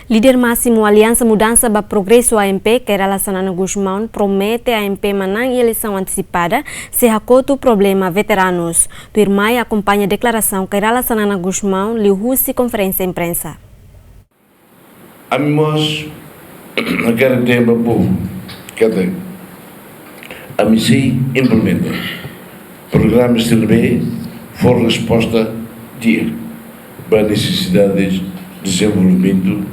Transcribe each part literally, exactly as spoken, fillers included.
Líder másimu Aliansa Mudansa ba Progresu, A M P, Kay Rala Xanana Gusmão, promete A M P manán eleisaun antesipada se hakotu problema veteranus. Tuirmai akompaña deklarasaun Kay Rala Xanana Gusmão liuhusi konferénsia imprensa. Ami mós hakarak dehan ba povu katak ami sei implementa programa sira ne'ebé fó resposta di'ak ba nesesidades dezenvolvimentu,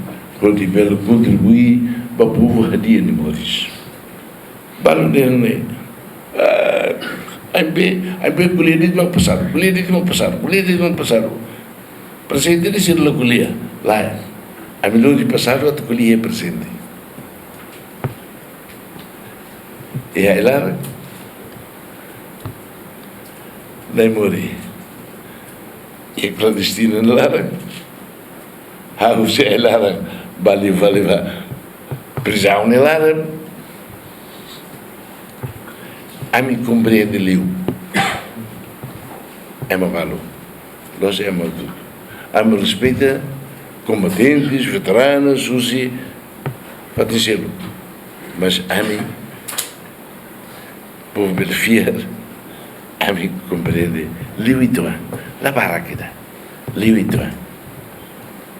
hodi bele kontribui ba povu hadi'a nia moris. Balu dehan ne'e, ah, A M P, A M P ko'alia de'it mak pasadu, ko'alia de'it mak pasadu, ko'alia de'it mak pasadu. Prezente ne'e sira la ko'alia, lae. Ami lori pasadu atu ko'alia prezente. Iha ai-laran, Nai Mori, iha klandestina nia laran, ha'u husi ai-laran, bali, bali ba prizaun nia laran. Ami komprende liu ema balu, la'ós ema hotu. Ami respeita kombatentes, veteranus, husi fatin seluk. Mas ami, povu bele fiar, ami komprende liu uitoan. La barak ida, liu uitoan.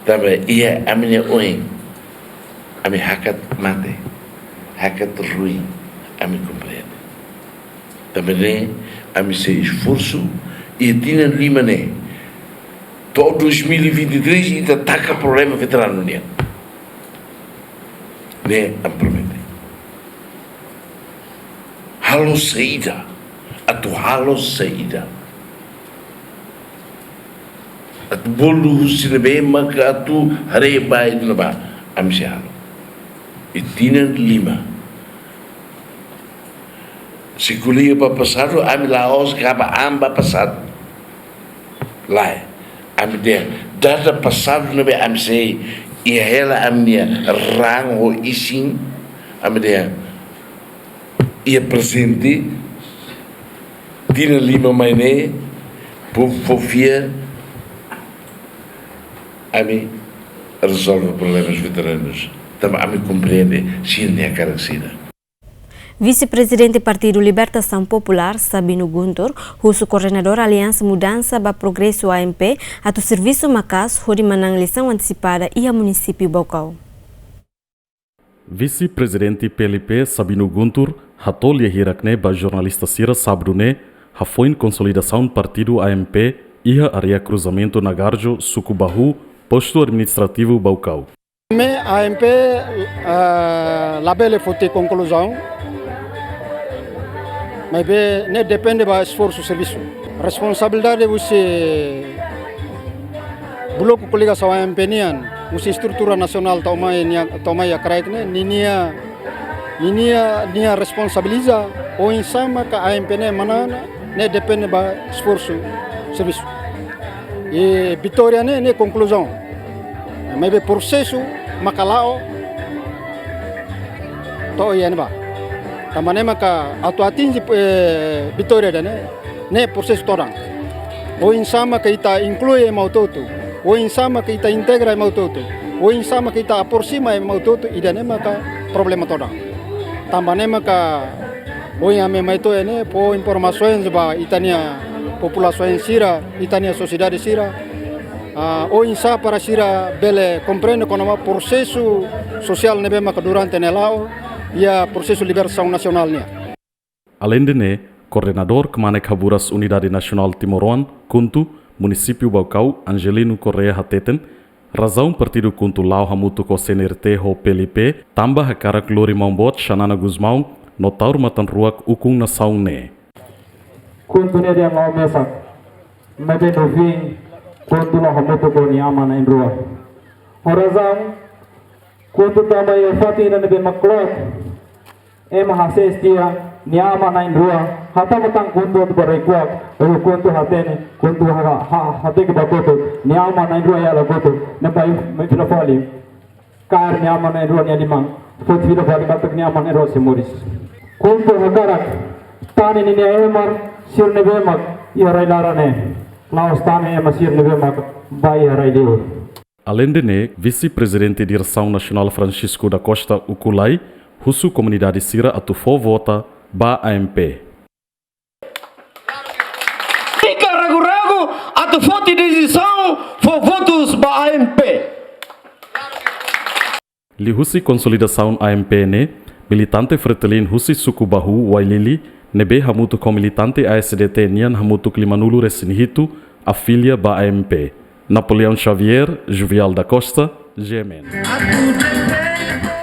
Tanba iha ami-nia oin, ami hakat mate, hakat ruin, ami komprende. Tanba ne'e ami sei esforsu, iha tinan lima ne'e, to'o dois mil e vinte e três, ita taka problema veteranu nian. Ne'e ami promete. Halo saida, atu halo saida. Atu bolu husi ne'ebé maka atu haree ba ida-ne'ebá, ami sei halo. Iha tinan lima. Se ko'alia ba pasadu, ami la'ós kaba an ba pasadu. Lae, ami dehan, dada pasadu ne'ebé ami sei iha hela ami-nia raan ho isin, ami dehan, iha prezente, tinan lima mai ne'e, povu fó fiar, ami rezolve problemas veteranus. Tanba ami komprende sira-nia hakarak sira. Vise-Prezidente Partidu Libertasaun Populár, Sabino Guntur, husu koordenadór Aliansa Mudansa ba Progresu, A M P, atu servisu maka'as hodi manán eleisaun antesipada iha munisípiu Baucau. Vise-Prezidente P L P, Sabino Guntur, hato'o lia hirak ne'e ba jornalista sira sábadu ne'e, hafoin konsolidasaun partidu A M P iha área Kruzamentu Nagarjo, Suku Bahu, Postu Administrativu Baucau. Ami, A M P, ah, labele foti konkluzaun, maibé ne'e depende ba esforsu servisu. Responsabilidade husi bloku koligasaun A M P nian, husi estrutura nasionál to'o mai nia, to'o mai iha kraik ne'e, ninia, ninia, nia responsabiliza oinsá maka A M P ne'e manán, ne'e depende ba esforsu servisu. I vitória ne'e, ne'e konkluzaun. Maibé prosesu maka la'o to'o iha ne'ebá. Tanba ne'e maka atu atinje, eh, vitória ida-ne'e, ne'e prosesu todan. Oinsá maka ita inklui ema hotu-hotu. Oinsá maka ita integra ema hotu-hotu. Oinsá maka ita aproxima ema hotu-hotu, ida-ne'e maka problema todan. Tanba ne'e maka ohin ami mai to'o iha ne'e fó informasaun ba ita-nia populasaun sira, ita-nia sosiedade sira. Ah, oinsá para sira bele komprende kona-ba prosesu sosiál ne'ebé maka durante ne'e la'o, iha prosesu libertasaun nasionál nian. Aleinde ne'e, koordenadór Kmanek Haburas Unidade Nasionál Timoroan, KHUNTO, munisípiu Baucau, Angelino Correia hateten, razaun partidu KHUNTO la'o hamutuk ho C N R T ho P L P, tanba hakarak lori maun-boot Xanana Gusmão, no Taur Matan Ruak ukun nasaun ne'e. KHUNTO ne'e dehan la'o mesak, maibé no fim, KHUNTO la'o hamutuk ho nia aman na'in-rua. Ho razaun, KHUNTO tanba iha fatin ida ne'ebé mak kloot, ema hasees tiha, nia aman na'in-rua hatama tan KHUNTO atu ba rai-kuak, lalu KHUNTO hatene, KHUNTO ha, ha, hateke ba kotuk, nia aman na'in-rua iha la'o kotuk, ne'ebé mai fila fali kaer nia aman na'in-rua nia liman, foti fila fali katak nia aman na'in-rua sei moris. KHUNTO hakarak tane ninia ema sira ne'ebé mak iha rai-laran ne'e, la'ós tane ema sira ne'ebé mak ba iha rai-liur. Aleinde ne'e, Vise-Prezidente Diresaun Nasionál Francisco da Costa Ukulai husu komunidade sira atu fó vota ba A M P. Ika ragu-ragu atu foti desizaun fó votus ba A M P. Liuhusi konsolidasaun A M P ne'e, militante Fretilin husi suku Bahu, Wailili, ne'ebé hamutuk ho militante A S D T nian hamutuk lima-nulu resin hitu, afilia ba A M P. Napoleão Xavier, Juvial da Costa, G M N.